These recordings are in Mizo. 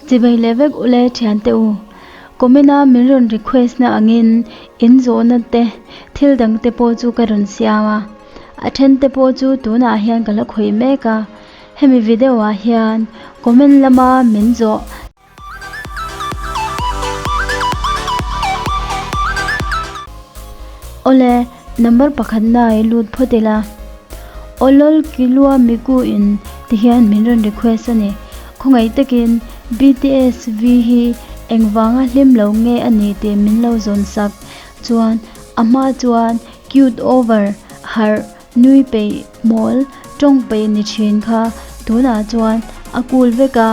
Chibai leh vek ule thiante u. Comment a min rawn request na angin in zawhna te thil dang te pawh chu ka rawn siam a. A then te pawh chu tunah hian ka la khawih mek a. Hemi video ah hian comment lama min zawh. Awle, number pakhat na i lut phawt ila. Awlawl Kilua Miku in ti hian min rawn request a ni. Khawngaih takin BTS V hi engvanga hlim lo nge a ni tih min lo zawn sak chuan a hma chuan cute over harh Nui peih mawl tawng peih ni thin kha tunah chuan a cool vek a,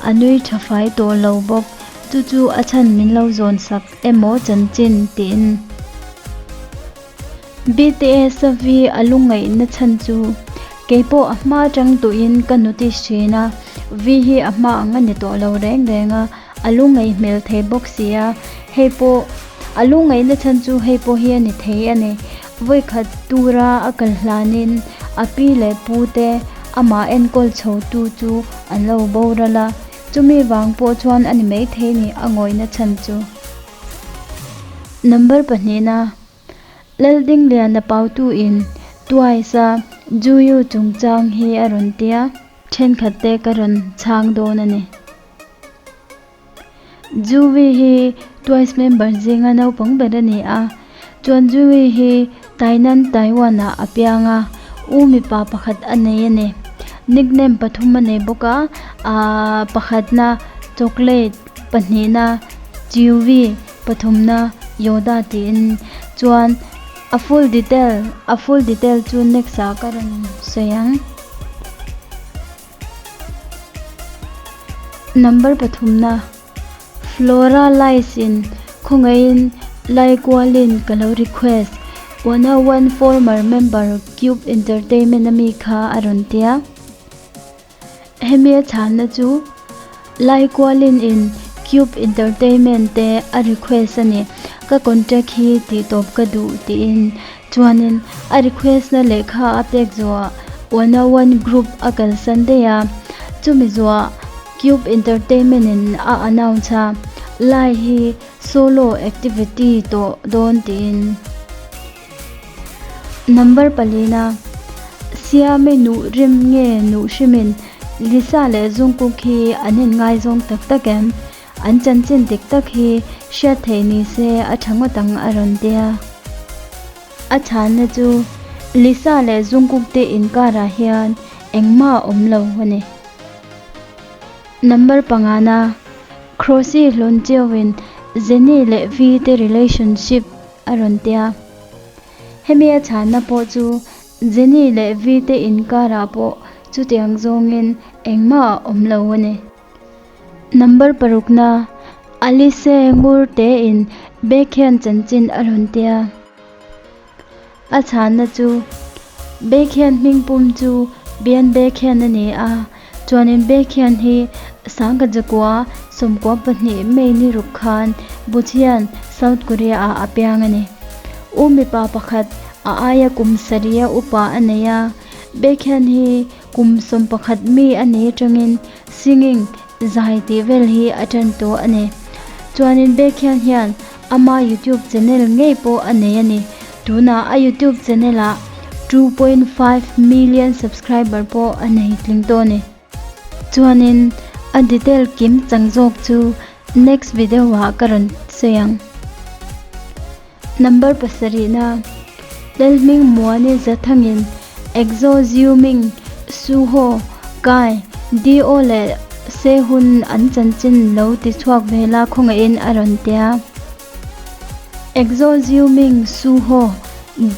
a nui tha fai tawh lo bawk. Chu chu a chhan min lo zawn sak emaw chanchin tiin. BTS a vi a lungngaihna chhan chu keipawh a hma atang tuhin ka notice thin a, vi hi a hma ang a ni tawh lo reng reng a, a lungngaih hmel thei bawk si a, hei pawh a lungngaihna chhan chu hei pawh hi a ni thei a ni. Vawikhat tura a kal hlanin a pi leh pu te amah enkawl chho tu chu an lo boral a, chumi vang pawh chuan a ni maithei ni a ngawihna chhan chu. Number pahnihna, Laldingliana Pautu in Twice a Juyu chungchang hi a rawn tia, thenkhat te ka rawn chhang dawn a ni. Juvi hi Twice member zinga naupang ber a ni a, chuan Juvi hi Tainan, Taiwan ah a piang a, u mipa pakhat a nei a ni. Nickname pathum a nei bawk a, aaa pakhatna Chocolate, pahnihna Juvi, pathumna Yoda tiin. Chuan a full detail a full detail chu next ah ka rawn sawi ang. Number pathumna, Flora Lies in khawngaihin lai kualin ka lo request, 101 former member Cube Entertainment ami kha a rawn tia. Hemi a chhanna chu lai kualin in Cube Entertainment te a request a ni, ka contact hi tih tawp ka duh tiin. Chuanin a request na lehkha a pek zuah 101 group a kalsan daih a, chumi zuah Cube Entertainment in a announce a, Lai hi solo activity tawh dawn tiin. Number palina, Siame nuh rim nge nuh hrimin Lisa leh Jungkook hi an inngaizawng tak tak em? An chanchin dik tak hi hriat theih ni se a tha ngawt ang a rawn ti a. A chhanna chu Lisa leh Jungkook te inkarah hian engmah a awm lo a ni. Number pangana, Crossy hlawn chiauin Jennie leh V te relationship a rawn ti a. Hemi a chhanna pawh chu Jennie leh V te inkarah pawh chutiang zawngin engmah a awm lo a ni. Number parukna, Alice ngur tein Baekhyun chanchin a rawn tia. A chhanna chu, Baekhyun hmingpum chu Bian Baekhyun a ni a, chuanin Baekhyun hi Sangkajakua 12 May ni ruk khan Bucheon, South Korea ah a piang a ni. U mipa pakhat a aia kum sarih a upa a nei a, Baekhyun hi kum 11 mi a ni atangin Singing, zai tih vel hi a tan tawh a ni. Chuanin Baekhyun hian ama YouTube channel ngei pawh a nei a ni. Tunah a YouTube channel ah 2.5 million subscriber pawh a nei tling tawh a ni. Chuanin a detail kim chang zawk chu next video ah ka rawn sawi ang. Number pasarihna, Lalhming Muani Zathangin Exo Xiuming, Suho, Kai, Do leh Sehun an chanchin lo ti chhuak ve la khawngaihin a rawn tia. Exo Xiuming, Suho,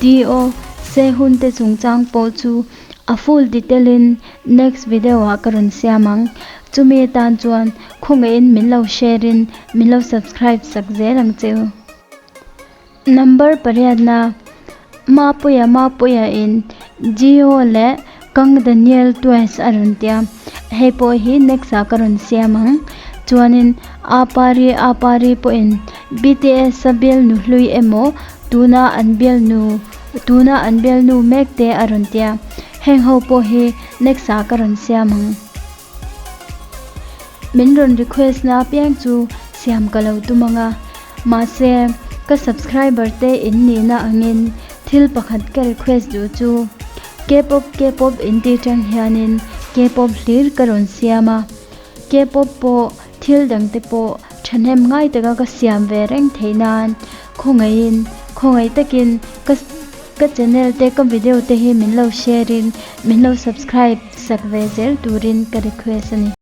Do, Sehun te chungchang pawh chu a full detail in next video ah ka rawn siam ang. Chumi atan chuan khawngaihin min lo share in min lo subscribe sak zel ang che u. Number pariatna, Mapuia Mapuia in Gio leh Kang Daniel Twice a rawn tia, hei pawh hi next ah ka rawn siam ang. Chuanin Apari Apari pawhin BTS a bialnu hlui emaw tuna an bialnu tuna an bialnu mek te a rawn tia, heng ho pawh hi next ah ka rawn siam ang. Min rawn request na apiang chu siam ka lo tum ang a, mahse ka subscriber te in nihna angin thil pakhat ka request duh chu K-pop K-pop inti tang hianin K-pop hlir ka rawn siam a, K-pop pawh thil dangte pawh thahnem ngai taka ka siam ve reng theih nan khawngaihin khawngaih takin ka ka channel te ka video te hi min lo share in min lo subscribe sak ve zel turin ka request a ni.